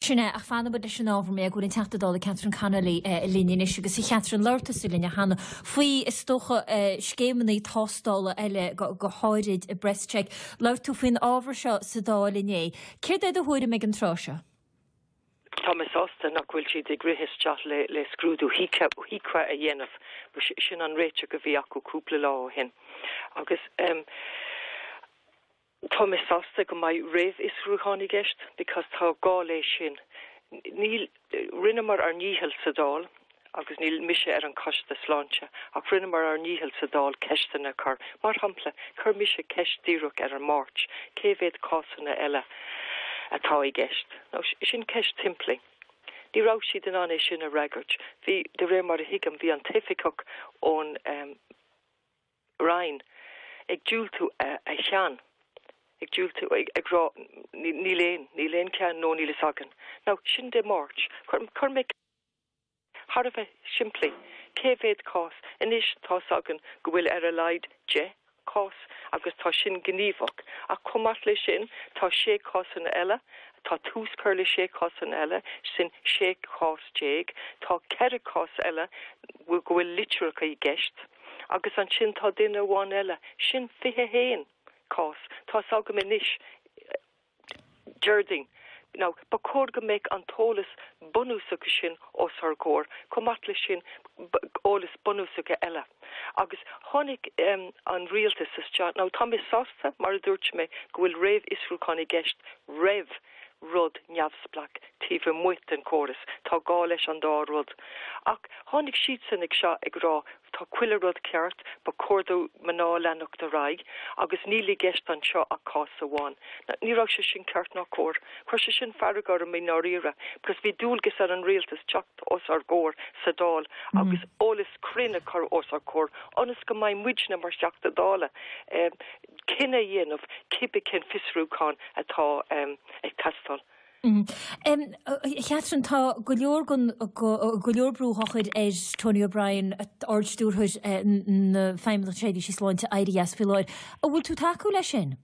Sin é, ach fanfaidh muid leis an ábhar mar go bhfuil an Teachta Dála Catherine Connolly linn anois agus a Chatherine, labhair tusa linn cheana faoi, is dócha, scéimeanna tástála eile, go háirid BreastCheck. Labhair tú faoin ábhar seo sa Dáil inné. Céard é do thuairim ag an tráth seo? Tá mé sásta nach bhfuil siad ag rith isteach le scrúdú HIQA a dhéanamh. Sin an réiteach a bhí acu cúpla lá ó shin. Agus. Tá mé sásta go mbeidh réamhfhiosrúchán i gceist because tá gá léi sin. Níl, rinneamar ár ndícheall sa Dáil agus níl mise ar an choiste sláinte ach rinneamar ár ndícheall sa Dáil ceisteanna a chur. Mar shampla, chuir mise ceist díreach ar an Máirt, cé mhéad cásanna eile atá i gceist? Now, sin ceist shimplí. Ní raibh siad in ann é sin a fhreagairt. Bhí, de réir mar a thuigim, bhí an t-oifigeach ón. Roinn, ag diúltú a cheann, ag diúltú, ag rá níl aon, níl aon cheann nó níl fhios againn. Now, sin Dé Máirt. Chuir mé thar a bheith simplí, cé mhéad cás? Anois tá's againn go bhfuil ar a laghad 10 cás agus tá sin gníomhach. Ach chomh maith le sin, tá sé cásanna eile, tá tús curtha le sé cásanna eile, sin 16 cás. Tá ceithre cás eile go bhfuil litreacha i gceist. Agus ansin tá duine amháin eile, sin 21 cás, tá's agam anois, Déardaoin. Now, ba chóir go mbeadh an t-eolas bunúsach sin os ár gcomhair, chomh maith leis sin eolas bunúsach eile. Agus tháinig an rialtas isteach, now tá mé sásta, mar a dúirt mé, go bhfuil réamhfhiosrúchán i gceist roimh rud neamhspleách taobh amuigh den chóras. Tá gá leis an dá rud. Ach tháinig siadsan ag seo ag rá tá chuile rud ceart, ba chóir do mná leanacht ar aghaidh agus níl i gceist anseo ach cás amháin. Ní raibh sé sin ceart ná cóir. Chuir sé sin fearg orm i ndáiríre because bhí dualgas ar an rialtas teacht os ár gcomhair sa Dáil agus eolas cruinn a chur os ár gcomhair ionas go mbeidh muidne mar Theachta Dála cinneadh a dhéanamh cibé cén fiosrúchán atá ag teastáil. A Chatherine, tá go leor den, go leor brú á chur ar Tony O'Brien, Ard-Stiúrthóir na Feidhmeannachta Seirbhísí Sláinte, éirí as faoi láthair. An bhfuil tú ag tacú leis sin?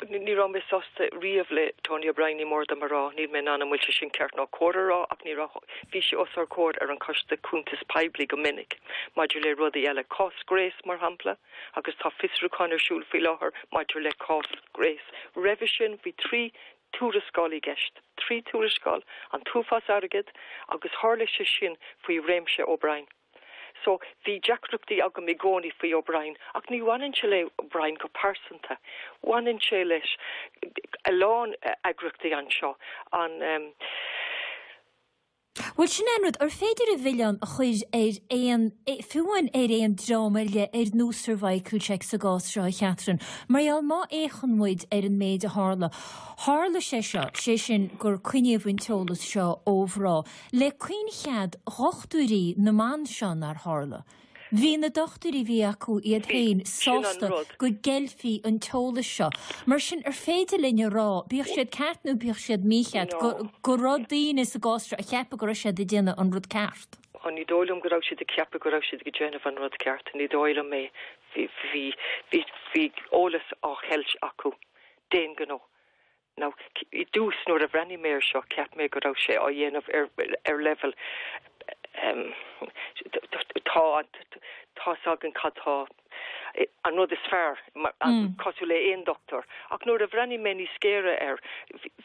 Ní raibh mé sásta riamh le Tony O'Brien, ní mór dom a rá. Níl mé in ann an bhfuil sé sin ceart nó cóir a rá ach ní raibh, bhí sé os ár gcomhair ar an Choiste Cuntas Poiblí go minic maidir le rudaí eile, cás Grace mar shampla. agus tá fiosrúchán ar siúl faoi láthair maidir le cás Grace. Roimhe sin bhí 3 tuarascáil i gceist, 3 tuarascáil, an t-uafás airgid agus tharla sé sin faoi réimse O'Brien. So, bhí deacrachtaí agam i gcónaí faoi O'Brien ach ní bhaineann sé le O'Brien go pearsanta, bhaineann sé leis a lán eagraíochtaí anseo, an. Bhuel, sin é an rud, ar féidir an milleán a chur ar aon, fiú amháin ar aon dream ar leith ar nós Cervical Check sa gcás seo, a Chatherine? Mar gheall, má fhéachann muid ar an méid a tharla, tharla sé seo, sé sin gur coinníodh an t-eolas seo ó mhná, le caoinchead dhochtúirí na mban seo nár tharla. Bhí na dochtúirí a bhí acu iad féin sásta go gceilfí an t-eolas seo. Mar sin, ar féidir linn a rá, bíodh siad ceart nó bíodh siad mícheart, go raibh daoine sa gcás seo ag ceapadh go raibh siad ag déanamh an rud ceart? Ní dóigh liom go raibh siad ag ceapadh go raibh siad ag déanamh an rud ceart. Ní dóigh liom é. Bhí, bhí, bhí, bhí eolas á cheilt acu d'aon ghnó. Now, i dtús nuair a bhreathnaigh mé air seo, cheap mé go raibh sé á dhéanamh ar ar leibhéal tá tá's againn cad tá an rud is fearr, cosúil le aon dochtúir. Ach nuair a bhreathnaigh mé níos géire air,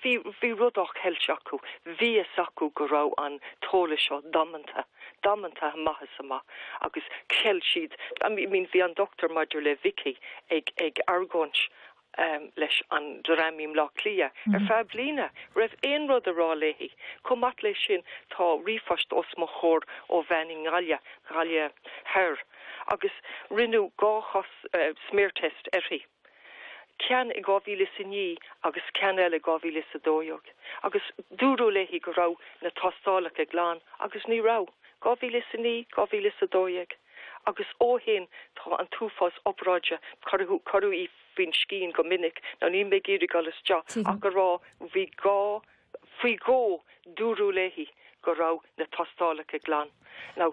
bhí bhí rud á cheilt acu. Bhí fhios acu go raibh an t-eolas seo damanta, damanta amach is amach agus cheil siad, I mean bhí an dochtúir maidir le Vicky ag ag argóint leis an dream i mBleá Cliath ar feadh bliana roimh aon rud a rá léi. Chomh maith leis sin tá ríomhphost os mo chomhair ó bhean i nGaillimh, Gaillimh Thoir, agus rinneadh 2 smear test uirthi, ceann i 2009 agus ceann eile i 2012, agus dúradh léi go raibh na tástálacha glan agus ní raibh. 2009, 2012. Agus ó shin tá an t-uafás obráide, cuireadh, cuireadh í faoin scian go minic. Now níl mé ag iarraidh dul isteach ach a rá bhí gá, faoi dhó dúradh léi go raibh na tástálacha glan. Now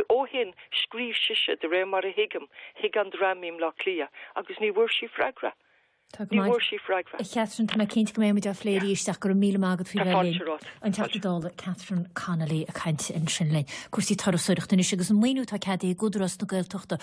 ó shin scríobh sise, de réir mar a thuigim, chuig an dream i mBleá Cliath agus ní bhfuair sí freagra. Tá go maith. Ní bhfuair sí freagra. A Chatherine, tá mé cinnte go mbeidh muid á phlé arís ach go raibh míle maith agat faoi Tá bheith fáilte linn. romhat. An Teachta Dála Catherine Connolly ag caint ansin linn. Cúrsaí turasóireachta anois agus an maoiniú atá ceadaithe ag Údarás na Gaeltachta.